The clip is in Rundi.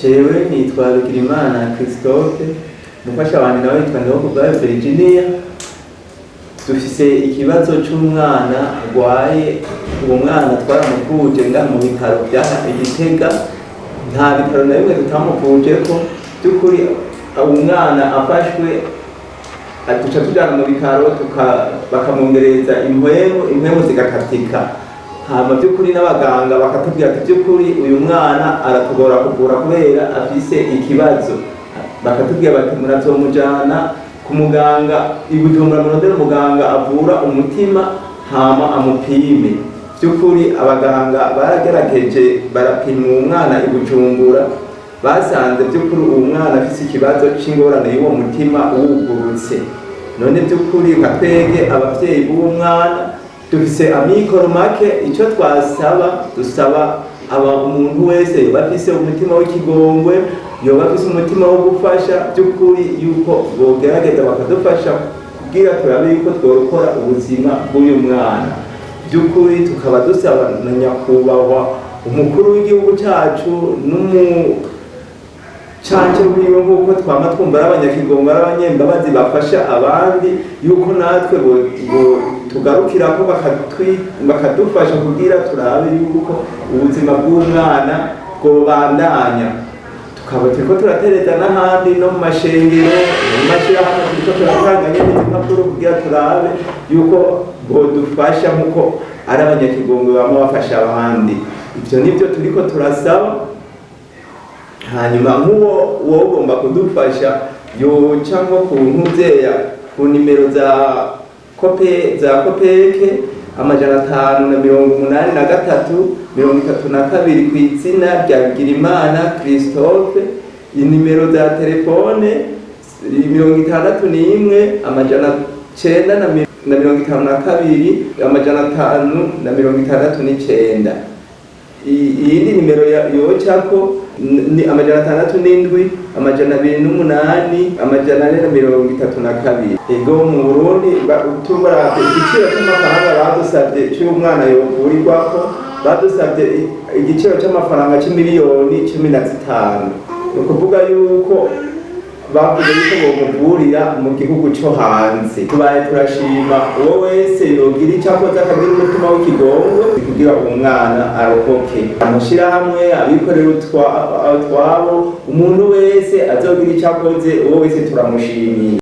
Jewe nitwa Bigirimana Christophe, umufasha wanje nawe yitwa Ndihokubwayo Virginia. Dufise ikibazo c'umwana agwaye. Uwo mwana twaramuvuje ngaha mu bitaro vya Gitega, nta bitaro na bimwe tutamuvujeko. By'ukuri uwo mwana afashwe, duca tujana mu bitaro, bakamwongereza impwemu, impwemu zigakatika. Hama by'ukuri n'abaganga bakatubwira ati: "By'ukuri uyu mwana aratugora kuvura kubera afise ikibazo." Bakatubwira bati: "Murazomujana ku muganga i Bujumbura, murondere umuganga avura umutima, hama amupime." By'ukuri abaganga baragerageje, barapima uwo mwana i Bujumbura, basanze by'ukuri uwo mwana afise ikibazo c'ingorane y'uwo mutima wugurutse. None by'ukuri nka twebwe abavyeyi b'uwo mwana dufise amikoro make. Icyo twasaba, dusaba aba umuntu wese yoba afise umutima w'ikigongwe, yoba afise umutima wo gufasha, by'ukuri yuko bogerageza bakadufasha kugira turabe yuko tworokora ubuzima bw'uyu mwana. By'ukuri tukaba dusaba na nyakubahwa umukuru w'igihugu cyacu n'umucanje wiwe, nk'uko twama twumva ari abanyakigongo, ari abanyembabazi, bafasha abandi, yuko natwe tugarukirako bakadufasha kugira turabe yuko ubuzima bw'umwana bwobandanya. Tukaba turiko turatereza n'ahandi, no mu mashengero, mu mashirahamwe, turiko turatanga nyene izi mpapuro kugira turabe yuko bodufasha nk'uko ari abanyakigongo bama bafasha abandi. Ivyo nivyo turiko turasaba. Hanyuma nk'uwo wowe ugomba kudufasha, yoca nko ku ntuzeya, ku nimero za COPEC, 583 32, ku izina rya Bigirimana Christophe. Inimero za telefone 61 952 569. Iyindi nimero yocako ni 607 208 432. Ego, mu Burundi tubara igiciro cy'amafaranga badusabye cy'umwana yovurirwako, badusabye igiciro cy'amafaranga c'imiliyoni 15. Ni ukuvuga yuko bavuze yuko bomuvurira mu gihugu cyo hanze. Tubaye turashima uwo wese yogira icyo akoze, akagira umutima w'ikigongo kugira uwo mwana arokoke. Amashyirahamwe, abikorera utwabo, umuntu wese azogira icyo akoze, uwo wese turamushimiye.